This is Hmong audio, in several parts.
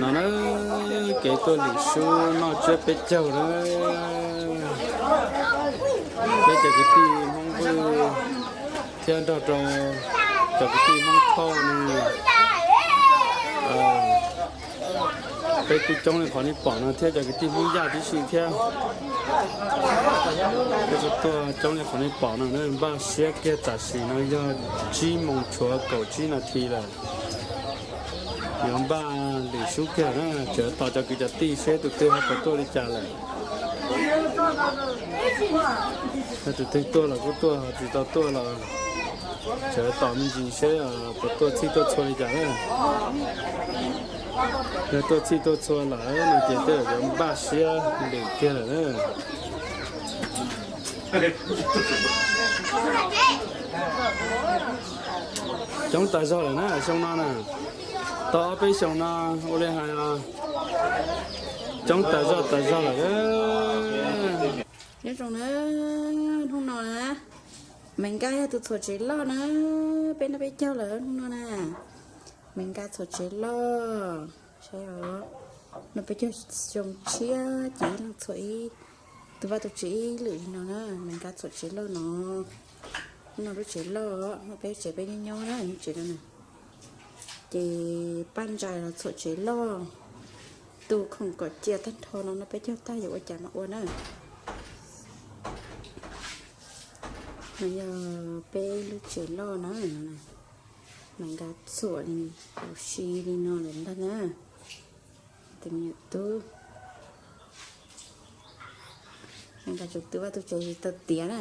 No na, kev tuaj lwm sub noj tsiab peb caug na. Peb cov kwv tij Hmoob Vwj thiab nrog rau cov kwv tij Hmoob Thoj no. Peb kuj coob li qhov nej pom no thiab cov kwv tij Hmoob Yaj tib si thiab. Peb kuj tuaj coob li qhov nej pom no na, npaj siab kiag tam sim no yog tsib moos tshuav kaum tsib nas this lawm. Yuav npaj lwm sub kiag na, tseem tos cov kwv cov tij seb tus twg ho puas tuaj li cas lawm. Yog tus twg tuaj los kuj tuaj, tsis tau tuaj los tseem tos me ntsis seb puas tuaj txhij tuaj txhua li cas na. Yog tuaj txhij tuaj txhua lawm no ces tej zaum yuav npaj siab lwm kiag lawm na. Coob tas zog lawm na xyoo no na. Tau ob peb xyoos no ua li hais os, coob tas zog tas zog lawm. Nyob zoo na, hnub no na, Maiv Nkaj yog tus txhuam tsev loj na, peb noj peb caug lawm hnub no na. Maiv Nkaj txhuam tsev loj, saib os, noj peb caug xyoo tshiab ces ib leeg txhuam ib, tus vaj tus tsev ib lwm li no na, Maiv Nkaj txhuam tsev loj no. Hnub no lub tsev loj, hnub peb tsev peb nyob nyob na, lub tsev no na. Ces Paj Ntsais los txhuam tsev loj, tus khoom kom cia tag nrho no no peb cog tag yuav ua cas mas ua na. No yog peb lub tsev loj na, Maiv Nkaj txhuam li, kuv si li no lawm ntag na. Tus me nyuam tub, Maiv Nkaj tus tub vaj tus tsev tsis tau tiav na.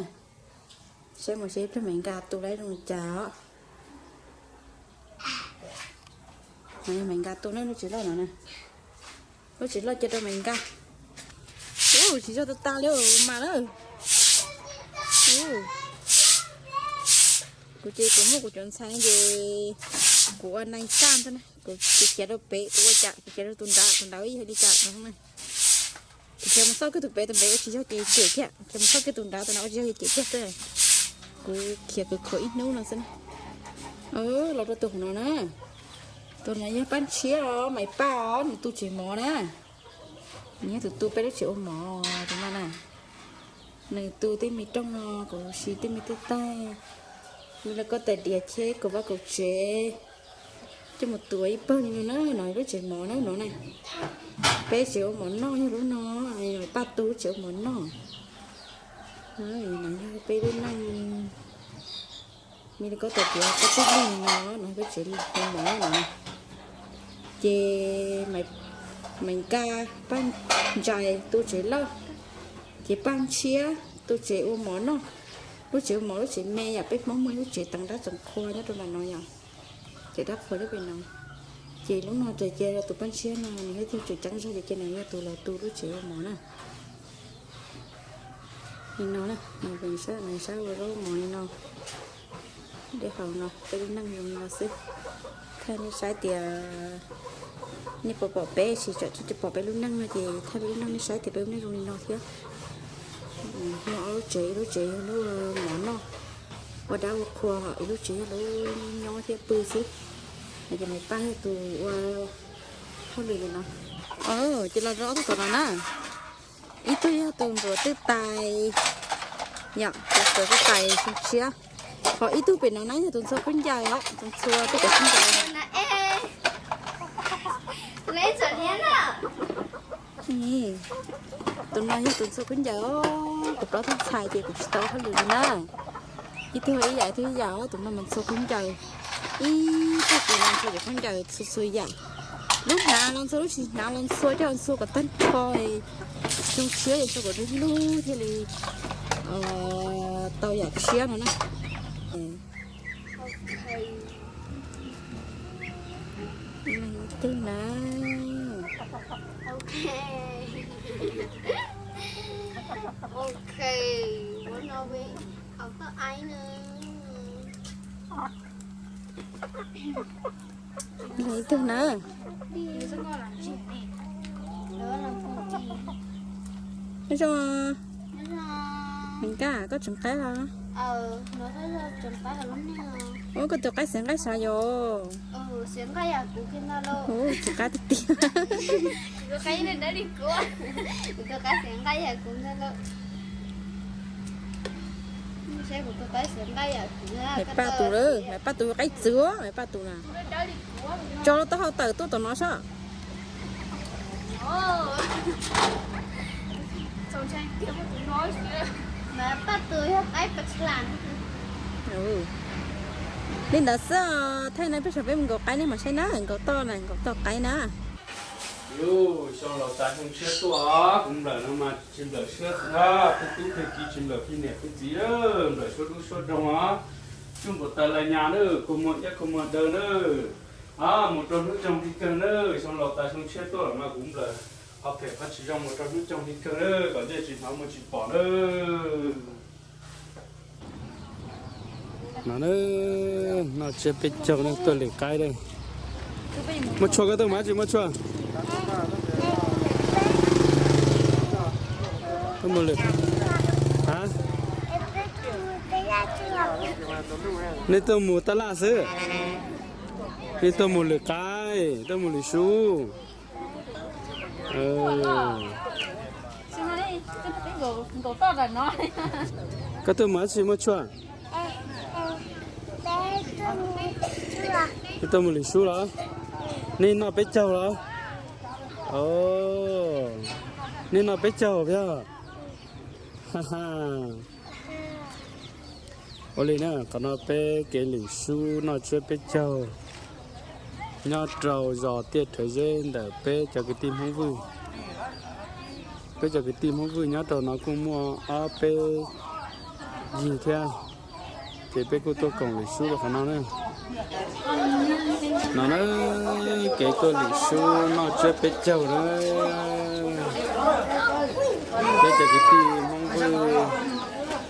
Saib mus seb ib pliag Maiv Nkaj tu lawm zoo li cas os. Maiv Nkaj tu na, lub tsev loj no na. Lub tsev loj cia rau Maiv Nkaj. Ub, tsis yog tus tas li mas lawm. Kuv ces kuv muaj kuv cov ntxhais ces kuv ua neeg tag ntag na, kuv khiav rau pem kuv ua cas, kuv khiav rau tus nrad, tus nrad ua ib yam li cas no na. Kuv khiav mus xauj kiag tus pem, tus pem ua tsis yog ces cem kiag, khiav mus xauj kiag tus nrad, tus nrad ua tsis yog ces cem kiag xwb. Kuv khiav kwv khuav ib hnub no xwb na. Los rau tus hauv no na. Tus no yog Paj Ntshiab os, Maiv Paj os, nws tu tsev mov na. Nws yog tus tu peb lub tsev ua mov tus no na. Nws tu tej me rooj no, kuv siv tej me tej taig, me lauj kaub tais diav, cheb kaum vaj kaum tsev, coj mus tuav ib pawg li no na. No lub tsev mov na no na. Peb tsev ua mov noj yog lub no, Maiv Paj tu lub tsev ua mov noj. No yog peb lub neej, me lauj kaub tais diav, kaub txuj lwj no, no peb tsev ua mov no. Ces Maiv Nkaj, Paj Ntsais tu tsev loj, ces Paj Ntshiab tu tsev ua mov noj. Lub tsev ua mov lub tsev me yom, peb Hmoob muaj lub tsev teev dab tseem qhua nyob rau ntawm no yom. Tsev dab qhua nyob pem no. Ces lub no ces cia rau tus Paj Ntshiab no, nws yog tus tseem ceeb zog ces cia nws yog tus los tu lub tsev ua mov na. Li no na, nws saib ua zaub mov li no. Dej haus no, peb lub neej zoo li no xwb. Thaij nej saib tias nej puas pom peb, tsis tseem tsis pom peb lub neej no ces thaij peb lub neej nej saib tias peb lub neej zoo li no thiab. Muaj ob lub tsev, ib lub tsev yog lub mov noj, ua dab ua qhua, ib lub tsev yog lub nyob thiab pw xwb. Ces Maiv Paj yog tus ua hauj lwm li no. Ces los rau ob tug tom no na. Ib tug yog tus ntxuav twj tais, yom, tus ntxuav twj tais xyoo tshiab. Ho ib tug pem no na yog tus ntxhua khaub ncaws os, tus ntxhua twj tais khaub ncaws. Tus no yog tus ntxhua khaub ncaws os, kuv plaub tug ntxhais ces kuv tsis tau hauj lwm li na. Ib tug ib yam, ib tug ib yam os, tus no mas ntxhua khaub ncaws. Ib tag kis no ntxhua cov khaub ncaws txhua txhua yam. Lub hnav los ntxhua, lub tsis hnav los ntxhua, coj los ntxhua kom tag nrho. Xyoo tshiab ces ntxhua kom lub lub thiaj li tau yam tshiab no na. Leej twg na? Leej twg na? Nyob zoo. Maiv Nkaj, koj tseem qab los? Ua koj tus qaib xiav nqaij sav yom? Txiv qaib tiag tiag. Maiv Paj tus lawm, Maiv Paj tus qaib txwv, Maiv Paj tus na. Tso lub taub hau tawm tuaj tom no sob. Li ntawd xwb, thaij no peb saib peb mus nkaum qaib nej mam saib na, nkaum toj na, nkaum toj qaib na. Xyoo laus tas xyoo tshiab tuaj, kuv nplawm no mas tsis nplawm siab, tug tub tug kiv tsis nplawm kiag niam kiag txiv, nplawm suab dub suab doog os. Tsuj npaum tas lais nyas na, kua muag iab kua muag daw na. Mus rau hnub coog li kawg na, xyoo laus tas xyoo tshiab tuaj lawm mas kuv nplawm qhov phem qhov tsis zoo mus rau hnub coog li kawg na, kom ntsej tsis hnov muag tsis pom na. No, noj tsiab peb caug na, tuaj lwm qaib na. Muaj tshuaj koj tuaj mas tsis muaj tshuaj. Tuaj mus lwm, a, nej tuaj mus tab laj xwb, nej tuaj mus lwm qaib, tuaj mus lwm sub. Koj tuaj mus dab tsi muaj tshuaj? Nej tuaj mus lwm sub los? Nej noj peb caug los? Nej noj peb caug thiab. Ua li na, qhov no peb kev lwm sub noj tsiab peb caug nyob rau zos Tiaj Rhawv Zeb ntawm peb cov kwv tij Hmoob Vwj. Peb cov kwv tij Hmoob Vwj nyob rau no kuj muaj ob peb yig thiab, ces peb kuj tuaj koom lwm sub rau qhov no na. No na, kev tuaj lwm sub noj tsiab peb caug na. Peb cov kwv tij Hmoob Vwj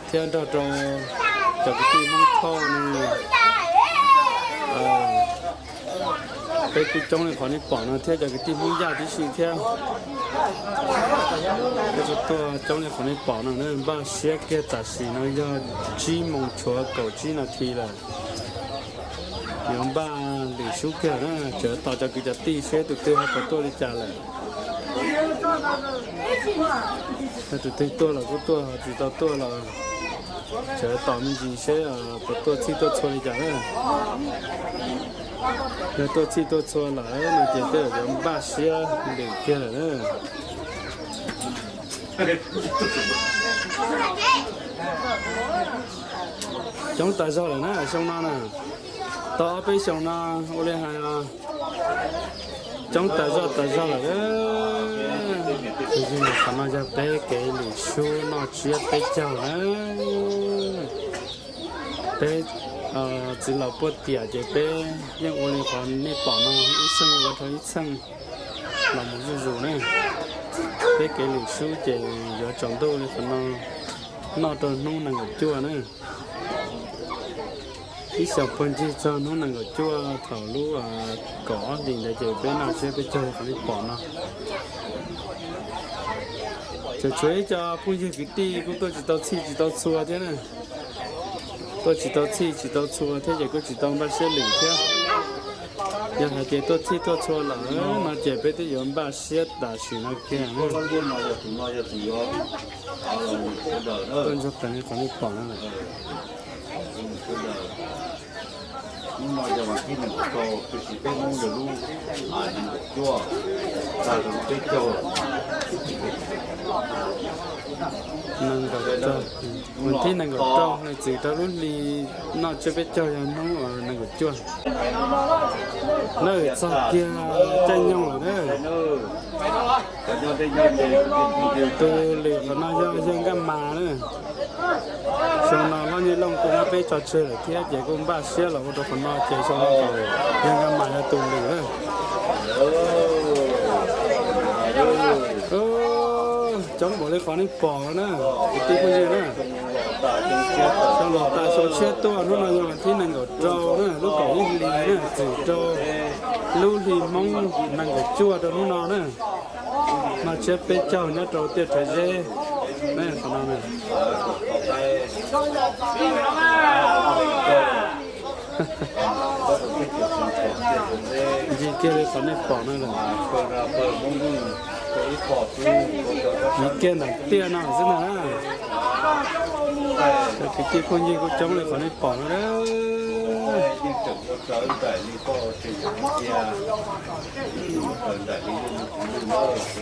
thiab nrog rau cov kwv tij Hmoob Thoj no, peb kuj coob li qhov nej pom no thiab cov kwv tij Hmoob Yaj tib si thiab. Peb kuj tuaj coob li qhov nej pom no na, npaj siab kiag tam sim no yog tsib moos tshuav kaum tsib nas this lawm. Yuav npaj lwm sub kiag na, tseem tos cov kwv cov tij seb tus twg ho puas tuaj li cas lawm. Yog tus twg tuaj los kuj tuaj, tsis tau tuaj los tseem tos me ntsis seb puas tuaj txhij tuaj txhua li cas na. Yog tuaj txhij tuaj txhua lawm no ces tej zaum yuav npaj siab lwm kiag lawm na. Coob tas zog lawm na xyoo no na. Tau ob peb xyoos no ua li hais coob tas zog tas zog lawm. Qhov no yog peb kev lwm sub noj tsiab peb caug na. Peb txiv laus puag tiam ces peb yeej ua li qhov nej pom no, ib xeej ua rau ib xeej los mus zuj zus na. Peb kev lwm sub ces yuav tsaus ntuj li qhov no noj rau hnub nees nkaum cuaj na. Ib xyoos puag ncig txog hnub nees nkaum cuaj thaum lub kaum ob hlis ntawd ces peb noj tsiab peb caug qhov nej pom no. Tseem tshuav ib co phooj ywg kwv tij kuj tuaj tsis tau txhij tsis tau txhua thiab na. Tuaj tsis tau txhij tsis tau txhua thiab ces kuj tsis tau npaj siab lwm thiab. Yog hais tias tuaj txhij tuaj txhua lawm no ces peb twb yuav npaj siab tam sim no kiag. Tuaj ntsuag qees li qhov nej pom no lawm. Nees nkaum rau, vas thib nees nkaum rau nws txwm rau lub hli noj tsiab peb caug yog hnub nees nkaum cuaj. Lawm txog kiag caij nyoog lawm na. Tus lwm qhov no yog yawg Nkaj Mas na. Xyoo no Hlob Nyaj Looj kuj muab peb tso tseg lawm thiab ces kuj npaj siab los ua rau qhov no ces xyoo no kom yawg Nkaj Mas yog tus lwm na. Coob npaum li qhov nej pom na, kwv tij phooj ywg na. Xyoo laus tas xyoo tshiab tuaj, hnub no yog vas thib nees nkaum rau na, lub kaum ib hlis na, txwm rau lub hli Hmoob nees nkaum cuaj rau hnub no na. Noj tsiab peb caug nyob rau Tiaj Rhawv Zeb. Qhov no, ncig kiag li qhov nej pom no lawm. Ncig kiag ntawm tiaj no xwb ntag na. Cov kwv tij phooj ywg kuj coob li qhov nej pom no na.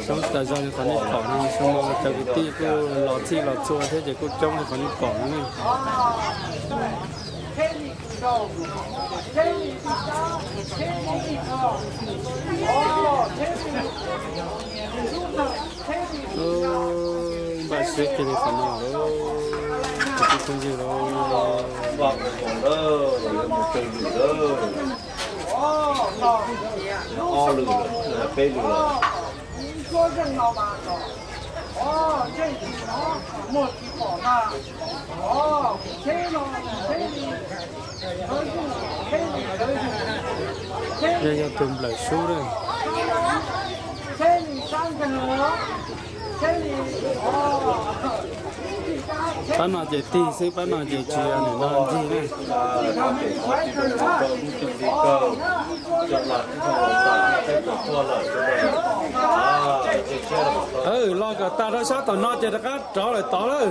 Coob tas zog li qhov nej pom no, xyoo no cov kwv tij kuj los txhij los txhua thiab ces kuj coob li qhov nej pom no ne. Npaj siab kiag li qhov no, kwv tij phooj ywg lauj. Ob lwm, peb lwm lawm. Yog, yog tus nplawm sub lawm. Pab no ces tig xwb, pab no ces tsis yog nim no ncig na. Los kom tas rau sab tom no ces rov qab rov lawm tod lawm.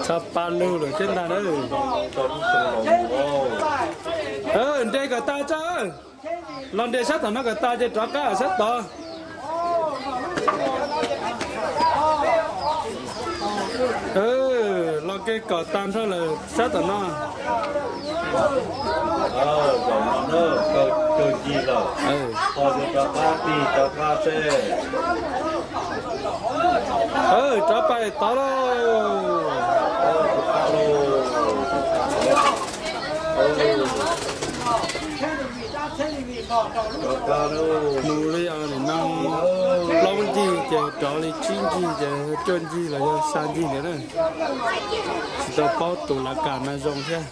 Tshaj pa lug lawm thiab ntag na. Nres kom tas tso. Los nres sab tom no kom tas ces rov qab sab tod. Los ke kom tas nrho lawm sab tom no. Kawg ncig lawm. Ho rov qab tig rov qab seb. Rov pais tod lauj. Mus li os, nim no plaub ncig ces rov li tsib ncig ces cuaj ncig los yog xya ncig ntawd na. Tsis tau paub tus lav kas mas zoo thiab.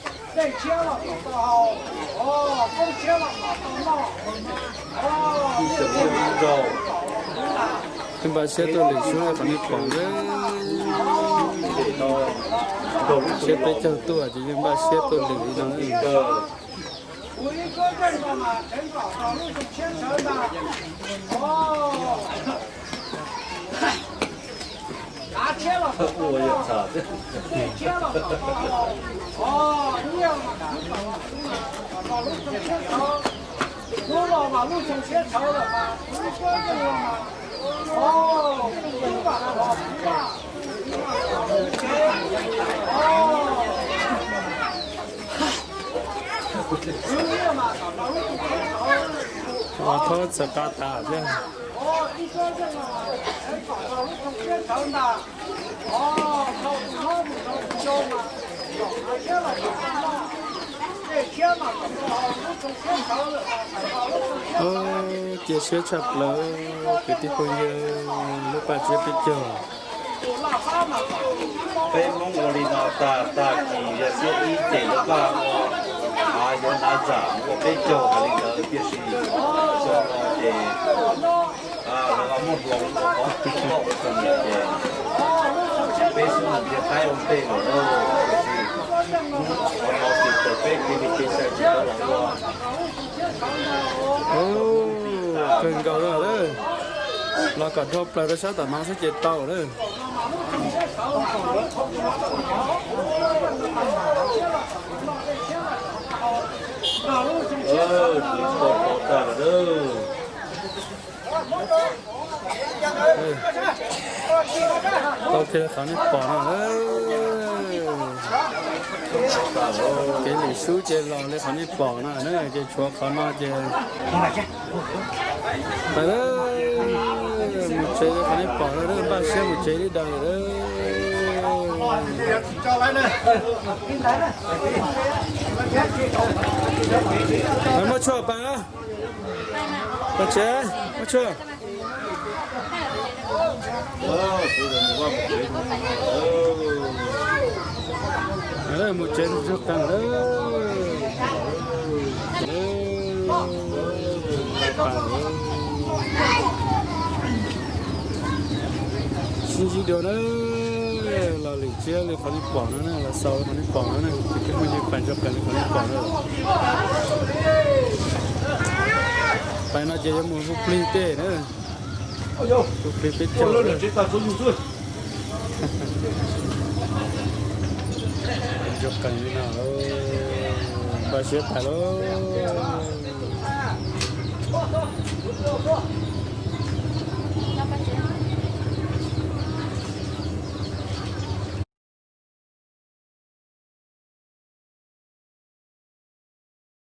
Npaj siab tuaj lwm sub qhov nej pom, siab peb caug tuaj ces yeej npaj siab tuaj lwm li no. Thaub txawm qab tas thiab. Cia siab tshaj plaws kwv tij phooj ywg, lub paj tsiab peb caug. Peb Hmoob ua li no tag, tag kis yog xiab ib ces lawv paj ua, yuav hnav zam ua peb caug hais li ntawd, tiam sis xyoo no ces lawv muab hloov ua qhov twg txhob ua xyoo no ces peb xub mus ntiav qaib ua ntej lawm lauj, tiam sis hnub qhov no ces txawm peb kev li kev cai tsis tau los ua. Kawg nkaus lawm, los kom dhau plaws rau sab tom no xwb ces tau lawm. Tau kiag qhov nej pom no. Kev lwm sub ces los li qhov nej pom no na, ces tshuav qhov no ces pais lawm, mus tsev li qhov nej pom no, npaj siab mus tsev li daws lawm. Muab tshuaj pais, pais tsev, muab tshuaj. Mus tsev tso qees lawm. Sib ntsib dua na, los lwm tsiab li qhov nej pom no na, los xaus li qhov nej pom no na, ces twb muaj ib pais ntsuag qees li qhov nej pom na. Pais no ces yuav mus hu plig tej na, hu plig peb caug. Ntsuag qees li no, npaj siab tas lauj.